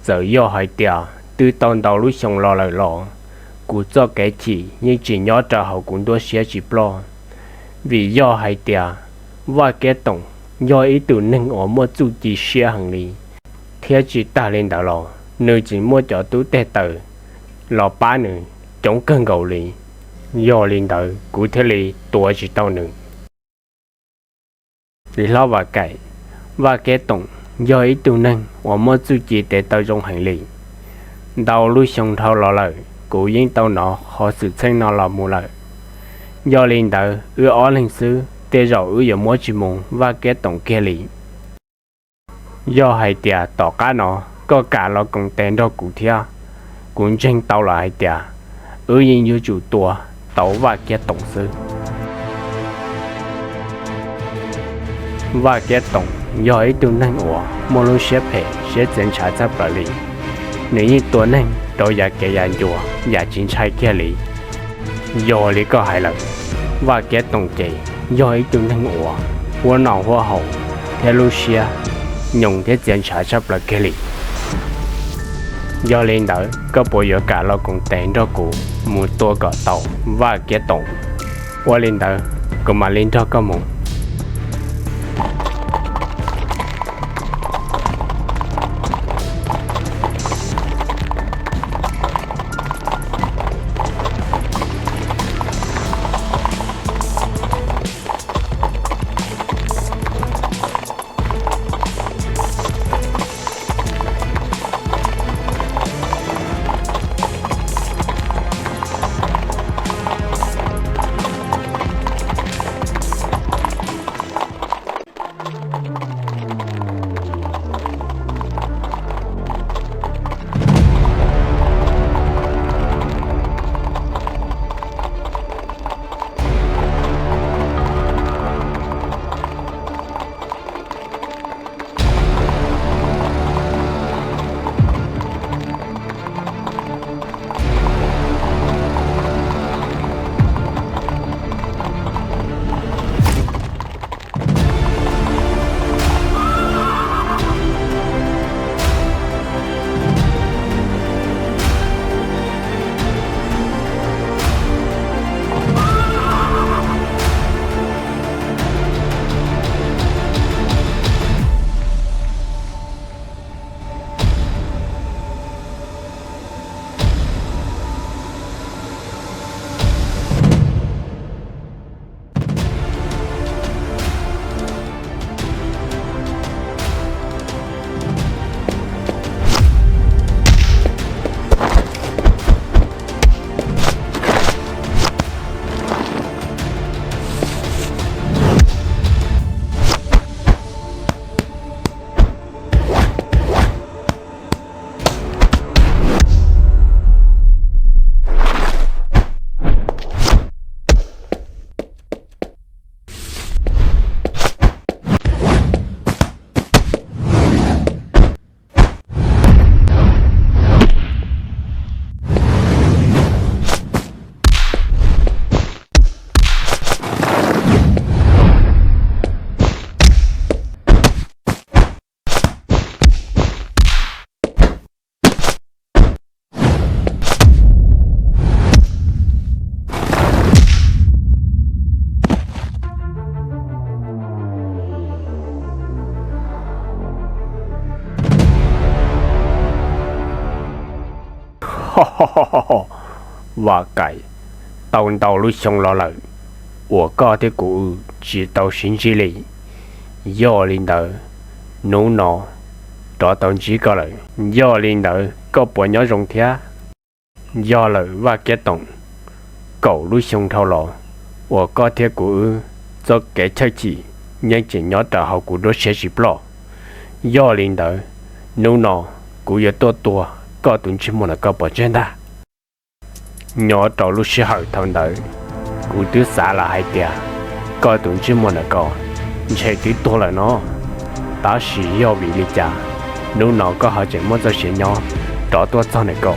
Txawm yog hais tias twb tau ntau lub xyoo los lawm los kuv txoj kev chim yeej tseem nyob rau hauv kuv nruab siab tsis ploj. Vim yog hais tias Vaj Kiab Toom yog ib tug neeg uas muaj txuj ci siab heev li, thiab tsis tag li ntawd los nws tseem muaj cov tub teg taws los pab nws coob kawg nkaus li. Yog li ntawd kuv thiaj li tua tsis tau nws. Txiv hlob Vam Kaim, Vaj Kiab Toom yog ib tug neeg uas muaj txuj ci tes taw zoo heev li. Ntau lub xyoo dhau los lawm kuv yeej tau hnov qhov xwm txheej no los mus lawm. Yog li ntawd wb ob leeg xwb tej zaum wb yuav muab tsis mus Vaj Kiab Toom kiag li. Yog hais tias tom qab no koj kam los koom tes nrog kuv thiab, kuv ntseeg tau lawm hais tias wb yeej yuav tsum tua tau Vaj Kiab Toom xwb. Vaj Kiab Toom yog ib tug neeg uas muaj lub siab phem siab txiav ntshav tshaj plaws li. Nws yeej tua neeg rau yam kev yam ncua yam tsis ntshai kiag li. Yog li koj hais lawm, Vaj Kiab Toom ces yog ib tug neeg uas huab noj huab haus thiab lub siab nyoos thiab txiav ntshav tshaj plaws kiag li. Yog li ntawd koj puas yuav kam los koom tes nrog kuv mus tua kom tau Vaj Kiab Toom? Ua li ntawd kuv mam li nrog koj mus. Vam Kaim, tau ntau lub xyoo los lawm uas koj thiab kuv tsis tau sib ntsib li. Yog li ntawd, hnub no rov tau ntsib koj lawm, yog li ntawd koj puas nyob zoo thiab? Yog lawm Vaj Kiab Toom, kaum lub xyoo dhau los uas koj thiab kuv wb txoj kev chawj chim yeej tseem nyob rau hauv kuv nruab siab tsis ploj. Yog li ntawd, hnub no kuv yuav tuaj tua koj tus ntsej muag ntawm ko pov tseg ntag. Nyob rau lub sij hawm thaum ntawd, kuv twb xav lawm hais tias koj tus ntsej muag ntawm ko ntshe twb tuag lawm no, tab sis yog vim li cas hnub no koj ho tseem muaj txoj sia nyob rov tuaj txog ntawm ko?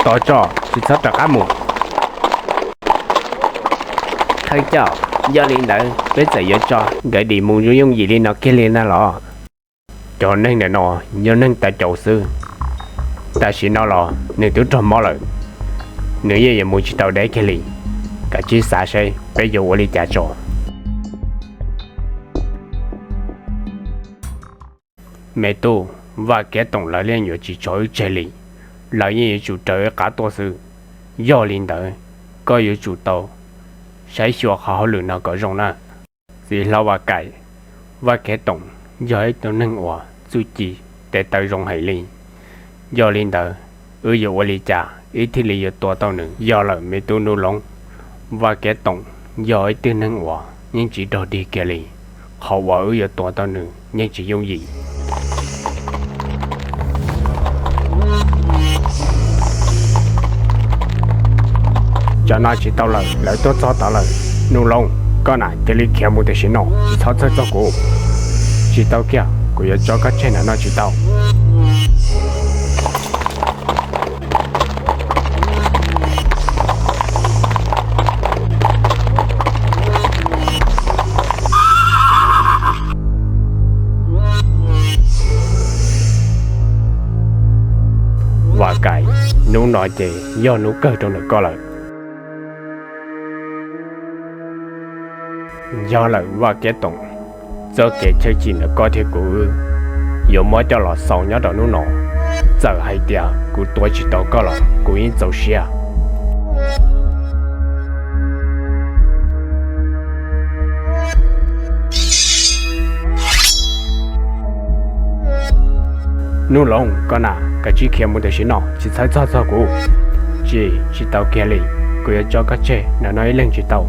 Tos tso, tsis txhob rov qab mus. Thawj coj, yog li ntawd peb txawm yuav tso nkawd dim mus yooj yim li no kiag li na los? Cov neeg ntawm no yog neeg tas caus xwb. Tam sim no los nws twb raug mob lawm, nws yeej yuav mus tsis tau deb kiag li. Kav tsij xav seb peb yuav ua li cas tso. Me tub, Vaj Kev Toom lawv yeej yuav tsis tso wb tseg li. Lawv yeej yuav tsum raws wb qab tuaj xwb. Yog li ntawd, koj yuav tsum tau saib xyuas qhov hauj lwm no kom zoo na. Txiv hlob Vaj Kaim, Vaj Kev Toom yog ib tug neeg uas txuj ci tes taw zoo heev li. Yog li ntawd, wb yuav ua li cas wb thiaj li yuav tua tau nws? Yog lawm me tub Nub Loov, Vaj Kev Toom yog ib tug neeg uas yeej tsis dog dig kiag li. Qhov uas wb yuav tua tau nws yeej tsis yooj yim. Tsam no tsis tau lawm, lawv tuaj txog tod lawm. Nub Loov, koj na cia li khiav mus tam sim no, tsis txhob txhawj txog kuv. Tsis tau kiag, kuv yuav tso koj tseg ntawm no tsis tau. Vaj Kaim, hnub no ces yog hnub kawg rau ntawm koj lawm. Yog lawm Vaj Kev Toom, txoj kev chaw chim ntawm koj thiab kuv wb yuav muab coj los xaus nyob rau hnub no. Txawm hais tias kuv tua tsis tau koj los kuv yeej txaus siab. Nub Loov, koj na, kav tsij khiav mus tam sim no, tsis txhob txhawj txog kuv. Tsis, tsis tau kiag li, kuv yuav tso koj tseg ntawm no ib leeg tsis tau.